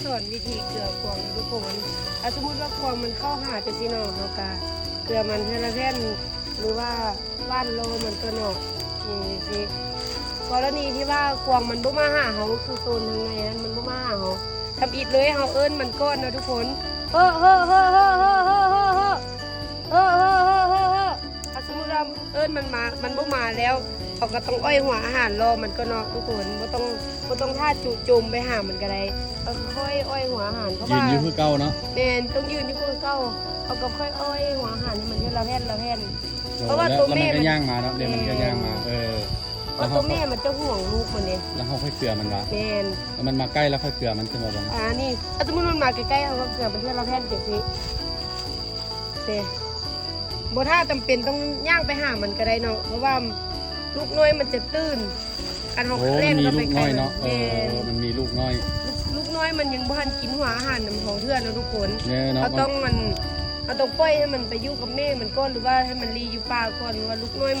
ສອນວິທີເກືອກວາງທຸກຄົນ. ຖ້າສົມມຸດວ່າກວາງມັນເຂົ້າຫາຈັ່ງຊີ້ເນາະ ເຮົາກະເກືອມັນເທື່ອລະແຜ່ນ ຫຼືວ່າຫວ່ານລໍມັນຕົວະເນາະ ນີ້ຊິ. ກໍລະນີທີ່ວ່າກວາງມັນບໍ່ມາຫາເຮົາ ຄືໂຊນທາງໃນນັ້ນມັນບໍ່ມາຫາເຮົາ ທຳອິດເລີຍ ເຮົາເອີ້ນມັນກ່ອນເນາະທຸກຄົນ. ເຮີ ເຮີ ເຮີ ເຮີ ເຮີ ເຮີ ເຮີ ເຮີ ເຮີ ເຮີ ເຮີ ເຮີ ເຮີ ຖ້າສົມມຸດວ່າເອີ້ນມັນມາ ມັນບໍ່ມາແລ້ວ ເຮົາກໍຕ້ອງອ້ອຍຫົວອາຫານລໍມັນກ່ອນເນາະທຸກຄົນ. ບໍ່ຕ້ອງ ບໍ່ຕ້ອງຖ້າຈູ່ໂຈມໄປຫາມັນກໍໄດ້ ເຮົາຄ່ອຍອ້ອຍຫົວອາຫານ ເພາະວ່າ ຢືນຢູ່ຄືເກົ່າເນາະ. ແມ່ນ ຕ້ອງຢືນຢູ່ຄືເກົ່າ ເຮົາກໍຄ່ອຍອ້ອຍຫົວອາຫານໃຫ້ມັນເທື່ອລະແຜ່ນລະແຜ່ນ. ເອີ ເພາະວ່າ ແລ້ວ ໂຕແມ່ ແລ້ວມັນກໍຍ່າງມາເນາະ. ແມ່ນ ເດີ ມັນກໍຍ່າງມາ ເອີ ເພາະວ່າໂຕແມ່ມັນຈະຫວງລູກມັນເດ້ ແລ້ວເຮົາຄ່ອຍເກືອມັນຫວາ? ແມ່ນ ແລ້ວມັນມາໃກ້ແລ້ວຄ່ອຍເກືອມັນ ຈັ່ງວ່າບໍ່? ອ່າ ນີ້ ຖ້າສົມມຸດມັນມາໃກ້ໆ ເຮົາກໍເກືອມັນເທື່ອລະແຜ່ນຈັ່ງຊີ້. ເດ້ ບໍ່ຖ້າຈຳເປັນຕ້ອງຍ່າງໄປຫາມັນກໍໄດ້ເນາະ ເພາະວ່າລູກນ້ອຍມັນຈະຕື່ນ ຄັນເຮົາ ໂອ້ ແລ່ນ ມັນມີລູກນ້ອຍເນາະ. ເອີ ແມ່ນ ມັນມີລູກນ້ອຍ ລູກນ້ອຍມັນຍັງບໍ່ທັນກິນຫົວອາຫານນຳເຮົາເທື່ອເນາະທຸກຄົນ. ແມ່ນເນາະ ເຮົາຕ້ອງ ມັນ ເຮົາຕ້ອງປ່ອຍໃຫ້ມັນໄປຢູ່ກັບແມ່ມັນກ່ອນ ຫຼືວ່າໃຫ້ມັນລີ້ຢູ່ປ່າກ່ອນ ຫຼືວ່າລູກນ້ອຍ